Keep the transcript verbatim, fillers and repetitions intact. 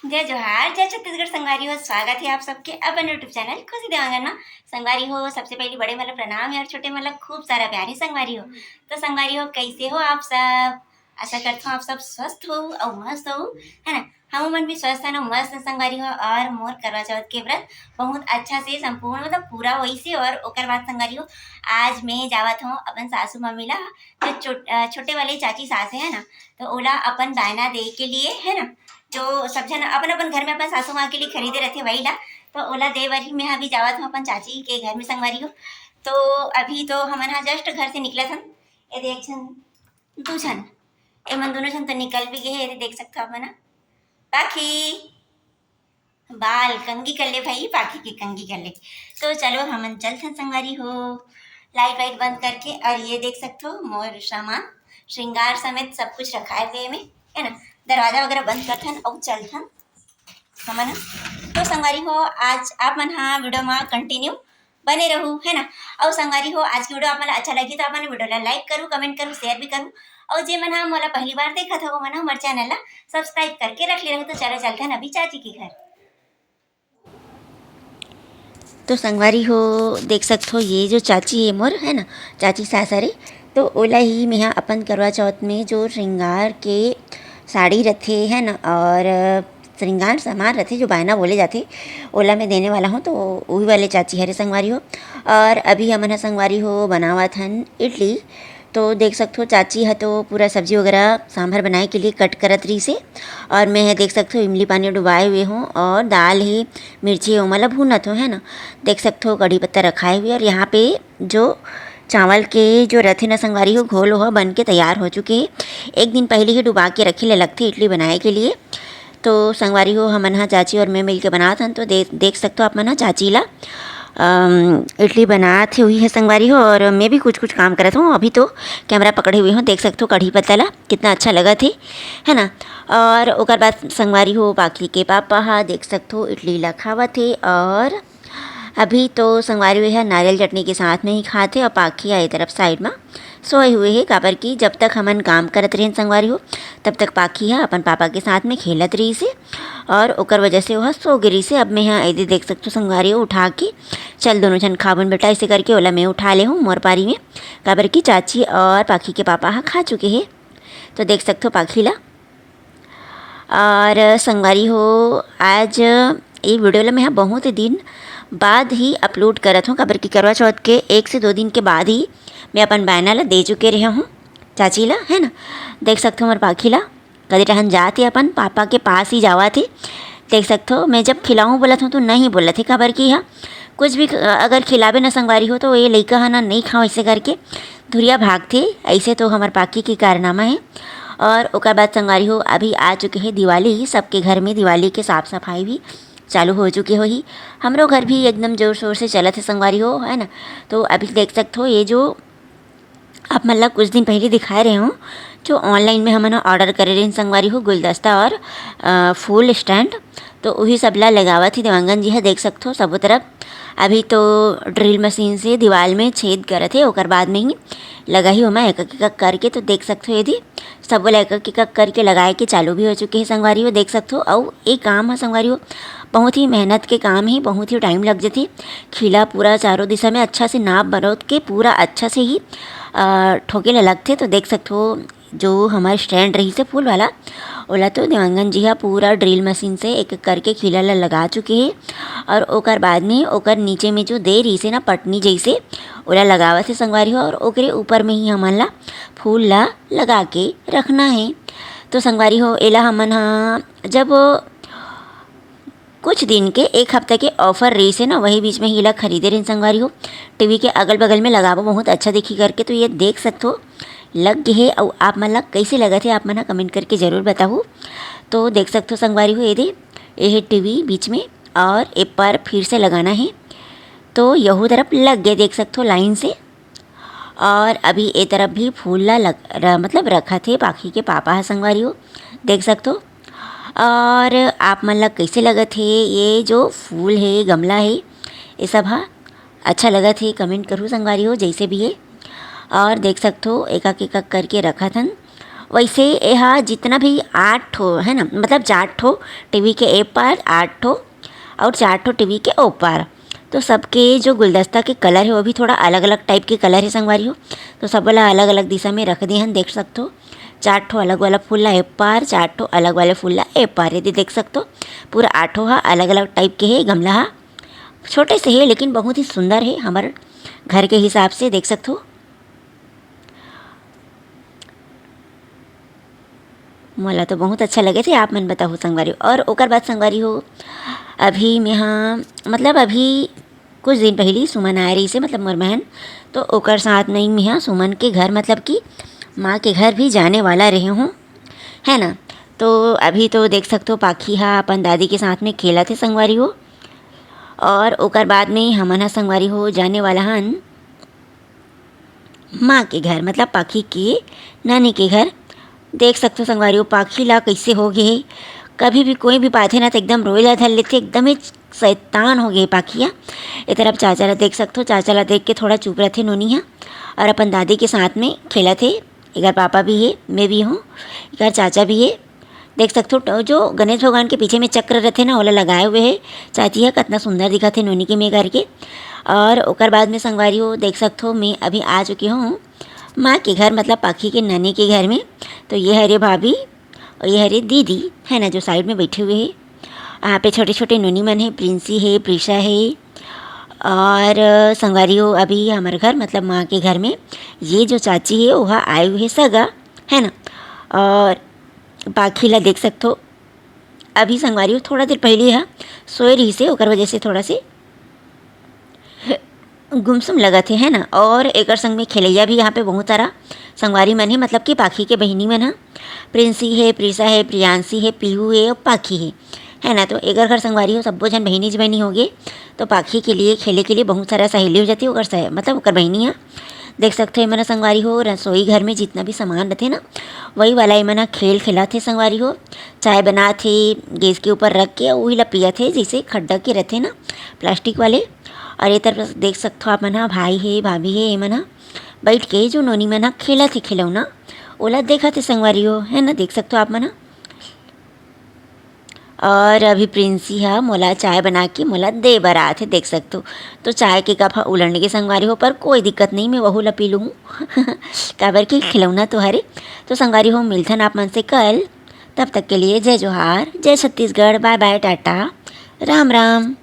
जय जोहार, जय छत्तीसगढ़ संगवारी हो। स्वागत है आप सबके अपन YouTube चैनल खुशी देवांगन मा। संगवारी हो, सबसे पहली बड़े मन ला प्रणाम हे और छोटे मन ला खूब सारा प्यार हे संगवारी हो। तो संगवारी हो, कैसे हो आप सब? आशा करथों आप सब स्वस्थ हो और मस्त हो, है ना? हम मन भी स्वस्थ हन, मस्त हन संगवारी हो। और मोर करवा चौथ के व्रत बहुत अच्छा से संपूर्ण, मतलब पूरा होइस हे। और ओकर बाद संगवारी हो, आज मैं जावत हूँ अपन सासू मम्मी ला, जो चो-, अ, छोटे वाले चाची सास है ना, तो ओला अपन बायना दे के लिए, है ना, जो सब झन अपन अपन घर में अपन सासू माँ के लिए खरीदे रहथे वही ला, तो ओला दे बर ही मैं अभी जावत हूँ अपन चाची के घर में संगवारी हो। तो अभी तो हमन हा just घर से निकलत हन, ये देख झन दू झन, एमन दोनों झन तो निकल भी गए हे, ये देख सकथो आप मन हा। पाखी, बाल कंघी कर ले भाई, पाखी के कंघी कर ले। तो चलो हमन चलथन संगवारी हो, लाइट वाइट बंद करके। और ये देख सकथो मोर सामान, श्रृंगार समेत सब कुछ रखाए हुए में, है ना। दरवाजा वगैरह बंद करथन और चलथन हमन। तो संगवारी हो, आज आप मन हा वीडियो मा कंटिन्यू बने रहू, है ना। और संगवारी हो, आज की वीडियो आप मन ला अच्छा लगी तो आप मन वीडियो ला लाइक करू, कमेंट करू, शेयर भी करू। और जे मन हा मोला पहली बार देखत हो, वो मन हा हमर चैनल ला सब्सक्राइब करके रख ले रहू। तो चलो चलथन अभी चाची के घर। तो संगवारी हो, देख सकथो ये जो चाची है मोर, है ना, चाची सासरे, तो ओला ही मेहा अपन करवा चौथ में जो श्रृंगार के साड़ी रथे, है ना, और श्रृंगार सामान रथे, जो बायना बोले जाथे, ओला मैं देने वाला हूँ। तो उही वाले चाची हरे संगवारी हो। और अभी हमन ह संगवारी हो बनावत हन इडली। तो देख सकथो चाची ह तो पूरा सब्जी वगैरह सांभर बनाए के लिए कट करत रहिस हे। और मैं ह देख सकथो इमली पानी डुबाए हुए हूँ और दाल हे, मिर्ची हे, ओमन ला भूनत हूँ, है ना। देख सकथो कढ़ी पत्ता रखाए हुए और यहाँ पे जो चावल के जो रथे ना संगवारी हो, घोल ओह बन के तैयार हो चुके हे। एक दिन पहले ही डुबा के रखे ले लगथे इडली बनाए के लिए। तो संगवारी हो, हमन हा चाची और मैं मिलके बनात हन। तो दे-, देख सकथो आप मन हा चाची ला, अम, इडली बनात हे हुई है संगवारी हो, और मैं भी कुछ कुछ काम करत हूँ। अभी तो कैमरा पकड़े हुए हूँ, देख सकथो कढ़ी पत्ता ला कितना अच्छा लगत हे, है ना। और ओकर बाद संगवारी हो, पाखी के पापा हा देख सकथो इडली ला खावत हे, और अभी तो संगवारी हो, ये हा नारियल चटनी के साथ में ही खात हे, और पाखी हा ये तरफ साइड मा सोए हुए हे, काबर कि जब तक हमन काम करत रहेन संगवारी हो, तब तक पाखी हा अपन पापा के साथ में खेलत रहिस हे और ओकर वजह से ओह सो गे रहिस हे। अब मैं हा एदे देख सकथो संगवारी हो, उठा के, "चल दोनों झन खाबन बेटा," ऐसे करके ओला मैं उठा ले हूँ मोर पारी में, काबर कि चाची और पाखी के पापा हा खा चुके हे। तो देख सकथो पाखी ला। और संगवारी हो, आज ये वीडियो ला मैं हा बहुत दिन बाद ही अपलोड करत हूँ, काबर कि करवा चौथ के एक से दो दिन के बाद ही मैं अपन बायना ला दे चुके रहे हूँ चाची ला, है ना। देख सकथो हमर पाखी ला, कदे टहन जात हे अपन पापा के पास ही जावत हे। देख सकथो, मैं जब खिलाऊँ बोलत हूँ तो नहीं बोलत हे, काबर कि हा कुछ भी अगर खिलाबे ना संगवारी हो तो ये लइका हा ना नहीं खाओ ऐसे करके धुरिया भागथे। ऐसे तो हमर पाखी के कारनामा हे। और ओकर बाद संगवारी हो, अभी आ चुके हे दिवाली, सबके घर में दिवाली के साफ सफाई भी चालू हो चुके होही। हमरो घर भी एकदम जोर शोर से चलत हे संगवारी हो, है ना। तो अभी देख सकथो ये जो आप मन ला कुछ दिन पहले दिखाए रहे हूँ, जो ऑनलाइन में हमन ऑर्डर करे रहिन संगवारी हो, गुलदस्ता और, अ, फूल स्टैंड, तो उही सब ला लगावत ही देवांगन जी हा, देख सकथो सबो तरफ। अभी तो ड्रिल मशीन से दीवाल में छेद करत हे, ओकर बाद में ही लगाही ओमा एक एक एक करके। तो देख सकथो यदि सबो ला एक एक एक करके लगाए के चालू भी हो चुके हे संगवारी हो, देख सकथो। अउ ए काम ह संगवारी हो बहुत ही मेहनत के काम हे, बहुत ही टाइम लग जथे। खीला पूरा चारों दिशा में अच्छा से नाप बरोत के पूरा अच्छा से ही, अ, ठोके ला लगथे। तो देख सकथो जो हमर स्टैंड रहिस हे फूल वाला, ओला तो देवांगन जी हा पूरा ड्रिल मशीन से एक एक करके खीला ला लगा चुके हे। और ओकर बाद में ओकर नीचे में जो दे रहिस हे ना पटनी जैसे, ओला लगावत हे संगवारी हो। और ओकरे ऊपर में ही हमन ला फूल ला लगा के रखना हे। तो संगवारी हो, एला हमन हा जब कुछ दिन के, एक हफ्ता के ऑफर रहिस हे ना, वही बीच में ही एला खरीदे रहेन संगवारी हो। टीवी के अगल बगल में लगाबो, बहुत अच्छा दिखही करके। तो ये देख सकथो लग गे हे, अउ आप मन ला कइसे लगत हे, आप मन हा कमेंट करके जरूर बताहू। तो देख सकथो संगवारी हो, ये दे, ये हे टीवी बीच में और ए पर फिर से लगाना हे। तो यहू तरफ लग गे, देख सकथो लाइन से। और अभी ए तरफ भी फूल ला लग, र-, मतलब रखत हे पाखी के पापा ह संगवारी हो, देख सकथो। और आप मन ला कइसे लगत हे ये जो फूल हे, गमला हे, ये सब ह अच्छा लगत हे, कमेंट करहू संगवारी हो जैसे भी हे। और देख सकथो एकक एकक करके रखत हन। वैसे एहा जितना भी आठ ठो है ना, मतलब चार ठो टीवी के ए पार, आठ ठो और चार ठो टीवी के ओ पार, तो सबके जो गुलदस्ता के कलर है वो भी थोड़ा अलग अलग टाइप के कलर है संगवारी हो। तो सब वाला अलग अलग दिशा में रख दे हन, देख सकथो। चार ठो अलग वाला फूल ला ए पार, चार ठो अलग वाले फूल ला ए पार, ये दे देख सकथो। पूरा आठों हा अलग अलग टाइप के है। गमला हा छोटे से है लेकिन बहुत ही सुंदर है, हमारे घर के हिसाब से देख सकथो। मोला तो बहुत अच्छा लगे थे, आप मन बताहू संगवारी हो। और ओकर बाद संगवारी हो, अभी मेहा, मतलब अभी कुछ दिन पहली सुमन आए रही से, मतलब मोर बहन, तो ओकर साथ में ही मेहा सुमन के घर, मतलब कि माँ के घर भी जाने वाला रहे हूँ, है ना। तो अभी तो देख सकते हो पाखी हा अपन दादी के साथ में खेलत हे संगवारी हो। और ओकर बाद में हमन हा संगवारी हो जाने वाला हन माँ के घर, मतलब पाखी के नानी के घर। देख सकथो संगवारी हो, पाखी ला कइसे हो गे हे। कभी भी कोई भी पाथे ना, तो एकदम रोए ला धर लेथे, एकदम ही शैतान हो गे हे पाखी हा। ए तरफ चाचा ला देख सकथो, चाचा ला देख के थोड़ा चुप रथे नोनी हा, और अपन दादी के साथ में खेलत हे। एकर पापा भी हे, मैं भी हूँ, एकर चाचा भी हे। देख सकथो, ट-, जो गणेश भगवान के पीछे में चक्र रथे ना, ओला लगाए हुए हे चाची ह, कतना सुंदर दिखत हे नोनी के में करके। और ओकर बाद में संगवारी हो, देख सकथो, मैं अभी आ चुकी हूँ माँ के घर, मतलब पाखी के नानी के घर में। तो ये हरे भाभी और ये हरे दीदी, है ना, जो साइड में बैठे हुए हे। यहाँ पे छोटे छोटे नोनी मन हे, प्रिंसी हे, प्रीशा हे। और संगवारी हो, अभी हमारे घर, मतलब माँ के घर में ये जो चाची हे, वह आए हुए हे सगा, है ना। और पाखी ला देख सकथो, अभी संगवारी हो, थोड़ा देर पहले हा सोए रही से, ओकर वजह से थोड़ा से गुमसुम लगत हे, है ना। और एकर संग में खेलैया भी यहाँ पे बहुत सारा संगवारी मन हे, मतलब कि पाखी के बहिनी मन हा, प्रिंसी हे, प्रीशा हे, प्रियांशी हे, पीहू हे और पाखी हे, है ना। तो एकर घर संगवारी हो, सब्बो झन बहिनी ज बहिनी हो गे। तो पाखी के लिए खेले के लिए बहुत सारा सहेली हो जाती है ओकर सह-, मतलब ओकर बहिनी हा। देख सकते हो, एमन संगवारी हो, रसोई घर में जितना भी सामान रहते ना, वही वाला एमन हा खेल खेलत हे संगवारी हो। चाय बनात हे गैस के ऊपर रख के, वही ला पियत हे, जैसे खड्डा के रहते ना, प्लास्टिक वाले। और ये तरफ देख सकते हो आप मन हा, भाई हे, भाभी हे, एमन हा बैठ के जो नोनी मन हा खेलत हे खिलौना, ओला देखत हे संगवारी हो, है ना, देख सकते हो आप मन हा। और अभी प्रिंसी हा मोला चाय बना के मोला दे बर आत हे, देख सकते हो। तो चाय के कप हा उलट गे संगवारी हो, पर कोई दिक्कत नहीं, मैं वहू ला पी लूँ काबर कि खिलौना तो हरे। तो संगवारी हो, मिलथन आप मन से कल, तब तक के लिए जय जोहार, जय छत्तीसगढ़, बाय बाय, टाटा, राम राम।